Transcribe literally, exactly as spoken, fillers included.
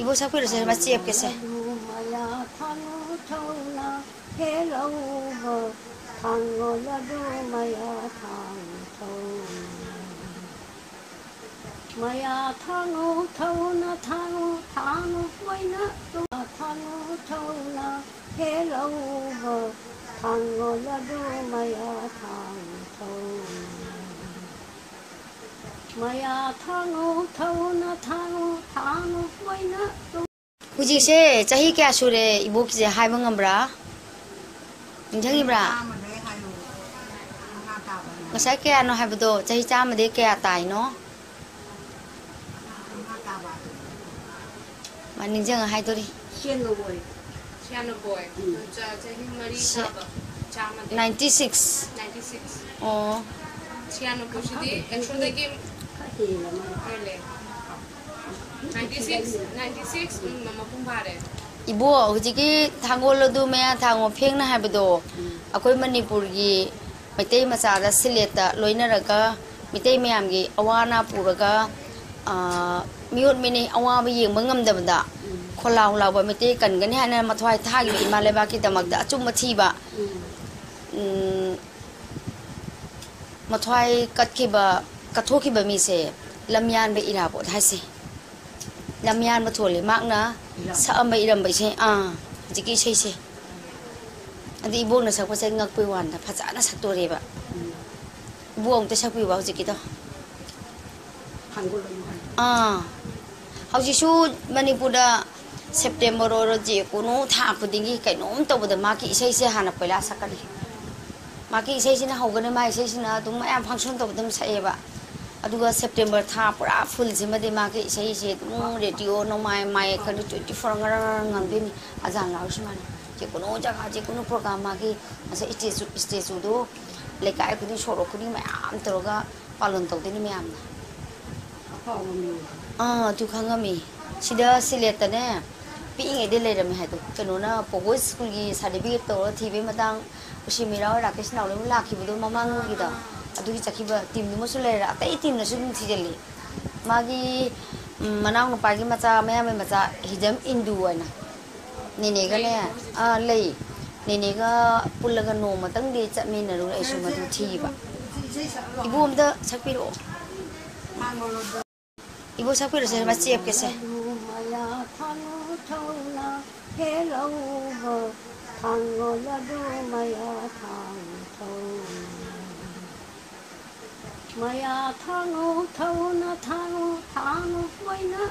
ꯏꯕꯣꯛ ꯁꯛꯄꯤꯔꯣꯁꯦ, ꯃꯆꯦꯞꯀꯦꯁꯦ꯫ ꯃꯌꯥ ꯊꯥꯡꯉꯨ ꯊꯧꯅ ꯍꯦꯜꯂꯧꯕ ꯊꯥꯡꯉꯣ ꯂꯗꯨ ꯃꯌꯥ ꯊꯥꯡꯉꯨ ꯊꯧꯅ ꯃꯌꯥ ꯊꯥꯡꯉꯨ ꯊꯧꯅ ꯊꯥꯡꯉꯨ ꯊꯥꯡꯉꯨ ꯃꯩꯅ ꯊꯥꯡꯉꯨ ꯊꯧꯅ ꯍꯦꯜꯂꯧꯕ ꯊꯥꯡꯉꯣ ꯂꯗꯨ ꯃꯌꯥ ꯊꯥꯡꯉꯨ ꯊꯧꯅ ꯃꯌꯥ ꯊꯥꯡꯉꯨ ꯊꯧꯅ ꯊꯥꯡꯉꯨ ꯊꯥꯡꯉꯨ ꯃꯩꯅ ꯍꯧꯖꯤꯛꯁꯦ ꯆꯍꯤ ꯀꯌꯥ ꯁꯨꯔꯦ ꯏꯕꯣꯛꯀꯤꯁꯦ ꯍꯥꯏꯕ ꯉꯝꯕ꯭ꯔꯥ? ꯅꯤꯡꯁꯤꯡꯉꯤꯕ꯭ꯔꯥ? ꯉꯁꯥꯏ ꯀꯌꯥꯅꯣ ꯍꯥꯏꯕꯗꯣ? ꯆꯍꯤ ꯆꯥꯝꯃꯗꯤ ꯀꯌꯥ ꯇꯥꯏꯅꯣ? ꯃꯥ ꯅꯤꯡꯁꯤꯡꯉ ꯍꯥꯏꯗꯣꯔꯤ꯫ ꯁꯤꯌꯥꯟꯅꯕꯣꯏ꯫ ꯆꯍꯤ ꯃꯔꯤ ꯁꯥꯕ꯫ ꯆꯥꯝꯃꯗꯤ꯫ Ninety six. Ninety six. ꯑꯣ꯫ ꯁꯤꯌꯥꯟꯅꯕꯣꯏꯁꯤꯗꯤ ꯑꯦꯛꯁꯣꯗꯒꯤ ꯈꯔ ꯂꯩ꯫ ꯅꯥꯏꯟꯇꯤ ꯁꯤꯛꯁ ꯅꯥꯏꯟꯇꯤ ꯁꯤꯛꯁ ꯃꯄꯨꯡ ꯐꯥꯔꯦ꯫ ꯏꯕꯣ, ꯍꯧꯖꯤꯛꯀꯤ ꯊꯥꯡꯒꯣꯜ ꯑꯗꯨ ꯃꯌꯥ ꯊꯥꯡꯒꯣꯜ ꯐꯦꯡꯅ ꯍꯥꯏꯕꯗꯣ ꯑꯩꯈꯣꯏ ꯃꯅꯤꯄꯨꯔꯒꯤ ꯃꯩꯇꯩ ꯃꯆꯥꯗ ꯁꯤꯂꯦꯠꯇ ꯂꯣꯏꯅꯔꯒ ꯃꯤꯇꯩ ꯃꯌꯥꯝꯒꯤ ꯑꯋꯥ ꯑꯅꯥ ꯄꯨꯔꯒ, ꯑ, ꯃꯤꯑꯣꯠ ꯃꯤꯅꯩ ꯑꯋꯥꯕ ꯌꯦꯡꯕ ꯉꯝꯗꯕꯗ ꯈꯣꯜꯂꯥꯎ ꯂꯥꯎꯕ ꯃꯤꯇꯩ ꯀꯟꯒꯅꯤ ꯍꯥꯏꯅ ꯃꯊ꯭ꯋꯥꯏ ꯊꯥꯈꯤꯕ ꯏꯃꯥ ꯂꯩꯕꯥꯛꯀꯤꯗꯃꯛꯇ ꯑꯆꯨꯝꯕ ꯊꯤꯕ, ꯎꯝ, ꯃꯊ꯭ꯋꯥꯏ ꯀꯠꯈꯤꯕ, ꯀꯠꯊꯣꯛꯈꯤꯕ ꯃꯤꯁꯦ ꯂꯝꯌꯥꯟꯕ ꯏꯔꯥꯕꯣꯠ ꯍꯥꯏꯁꯦ꯫ ꯂꯝꯌꯥꯟꯕ ꯊꯣꯜꯂꯤ ꯃꯥꯛꯅ ꯁꯛꯑꯝꯕ ꯏꯔꯝꯕ ꯏꯁꯩ, ꯑꯥ, ꯍꯧꯖꯤꯛꯀꯤ ꯏꯁꯩꯁꯦ꯫ ꯑꯗꯨ ꯏꯕꯣꯛꯅ ꯁꯛꯄꯁꯦ ꯉꯛꯄꯩ ꯋꯥꯅꯤꯗ, ꯐꯖꯅ ꯁꯛꯇꯣꯔꯦꯕ꯫ ꯏꯕꯣꯛ ꯑꯝꯇ ꯁꯛꯄꯤꯌꯨꯕ ꯍꯧꯖꯤꯛꯀꯤꯗꯣ꯫ ꯑꯥ, ꯍꯧꯖꯤꯛꯁꯨ ꯃꯅꯤꯄꯨꯔꯗ ꯁꯦꯞꯇꯦꯝꯕꯔ ꯑꯣꯏꯔꯣ, ꯖꯦ ꯀꯣꯅꯣ ꯊꯥ ꯈꯨꯗꯤꯡꯒꯤ ꯀꯩꯅꯣꯝ ꯇꯧꯕꯗ ꯃꯥꯒꯤ ꯏꯁꯩꯁꯦ ꯍꯥꯟꯅ ꯄꯣꯏꯂꯥ ꯁꯛꯀꯅꯤ꯫ ꯃꯥꯒꯤ ꯏꯁꯩꯁꯤꯅ ꯍꯧꯒꯅꯤ, ꯃꯥꯒꯤ ꯏꯁꯩꯁꯤꯅ ꯑꯗꯨꯝ ꯃꯌꯥꯝ ꯐꯪꯁꯟ ꯇꯧꯕꯗ ꯑꯗꯨꯝ ꯁꯛꯑꯦꯕ꯫ ꯑꯗꯨꯒ ꯁꯦꯞꯇꯦꯝꯕꯔ ꯊꯥ ꯄꯨꯔꯥ ꯐꯨꯜꯁꯤꯃꯗꯤ ꯃꯥꯒꯤ ꯏꯁꯩꯁꯦ ꯑꯗꯨꯝ ꯔꯦꯗꯤꯑꯣ, ꯅꯣꯡꯃꯥꯏ, ꯃꯥꯏ ꯈꯪꯗꯦ, ꯇ꯭ꯋꯦꯟꯇꯤ ꯐꯣꯔ ꯉꯔꯪ ꯉꯔꯪ ꯉꯪꯗꯣꯏꯅꯤ꯫ ꯑꯖꯥꯟ ꯂꯥꯎꯔꯤꯁꯤ ꯃꯥꯅꯤ꯫ ꯖꯦ ꯀꯣꯅꯣ ꯖꯒꯥ, ꯖꯦ ꯀꯣꯅꯣ ꯄ꯭ꯔꯣꯒ꯭ꯔꯥꯝ ꯃꯥꯒꯤ ꯉꯁꯥꯏ ꯏꯁꯇꯦꯆꯨ, ꯏꯁꯇꯦꯆꯨꯗꯣ ꯂꯩꯀꯥꯏ ꯈꯨꯗꯤꯡ, ꯁꯣꯔꯣꯛ ꯈꯨꯗꯤꯡ ꯃꯌꯥꯝ ꯇꯧꯔꯒ ꯄꯥꯂꯟ ꯇꯧꯗꯣꯏꯅꯤ ꯃꯌꯥꯝꯅ꯫ ꯑꯥ, ꯑꯗꯨ ꯈꯪꯉꯝꯃꯤ꯫ ꯁꯤꯗ ꯁꯤꯂꯦꯠꯇꯅꯦ, ꯄꯤꯛꯏꯉꯩꯗꯩ ꯂꯩꯔꯝꯃꯦ ꯍꯥꯏꯗꯣ꯫ ꯀꯩꯅꯣꯅ ꯄꯣꯒꯣꯏ ꯁ꯭ꯀꯨꯜꯒꯤ ꯁꯥꯔꯇꯤꯐꯤꯀꯦꯠ ꯇꯧꯔꯒ ꯊꯤꯕꯩ ꯃꯇꯥꯡ ꯎꯁꯤꯃꯤꯔꯥ ꯍꯣꯏ, ꯔꯥꯀꯦꯁ ꯅꯥꯎꯔꯦꯝ ꯂꯥꯛꯈꯤꯕꯗꯣ ꯃꯃꯥꯡꯒꯤꯗꯣ꯫ ꯑꯗꯨꯒꯤ ꯆꯠꯈꯤꯕ ꯇꯤꯝꯗꯨꯃꯁꯨ ꯂꯩꯔꯦ꯫ ꯑꯇꯩ ꯇꯤꯝꯅꯁꯨ ꯑꯗꯨꯝ ꯊꯤꯖꯤꯜꯂꯤ꯫ ꯃꯥꯒꯤ, ꯎꯝ, ꯃꯅꯥꯎ ꯅꯨꯄꯥꯒꯤ ꯃꯆꯥ, ꯃꯌꯥꯝꯕꯩ ꯃꯆꯥ, ꯍꯤꯖꯝ ꯏꯟꯗꯨ ꯍꯥꯏꯅ꯫ ꯅꯦꯅꯦꯒꯅꯦ, ꯑꯥ, ꯂꯩ꯫ ꯅꯦꯅꯦꯒ ꯄꯨꯜꯂꯒ ꯅꯣꯡꯃꯇꯪꯗꯤ ꯆꯠꯃꯤꯟꯅꯔꯨꯔꯦ, ꯑꯩꯁꯨ ꯃꯗꯨ ꯊꯤꯕ꯫ ꯏꯕꯣ ꯑꯝꯇ ꯁꯛꯄꯤꯔꯛꯑꯣ꯫ ꯏꯕꯣ ꯁꯛꯄꯤꯔꯛꯑꯣꯁꯦ, ꯃꯆꯦꯞꯀꯦꯁꯦ꯫ ꯃꯌꯥ ꯊꯥꯡꯉꯨ ꯊꯧꯅ ꯍꯦꯜꯂꯧꯕ, ꯊꯥꯡꯒꯣꯜ ꯑꯗꯨ ꯃꯌꯥ ꯊꯥꯡꯉꯨ ꯊꯧꯅ꯫ ꯃꯌꯥ ꯊꯥꯡꯉꯨ ꯊꯧꯅ ꯊꯥꯡꯉꯨ ꯊꯥꯡꯉꯨ ꯀꯣꯏꯅ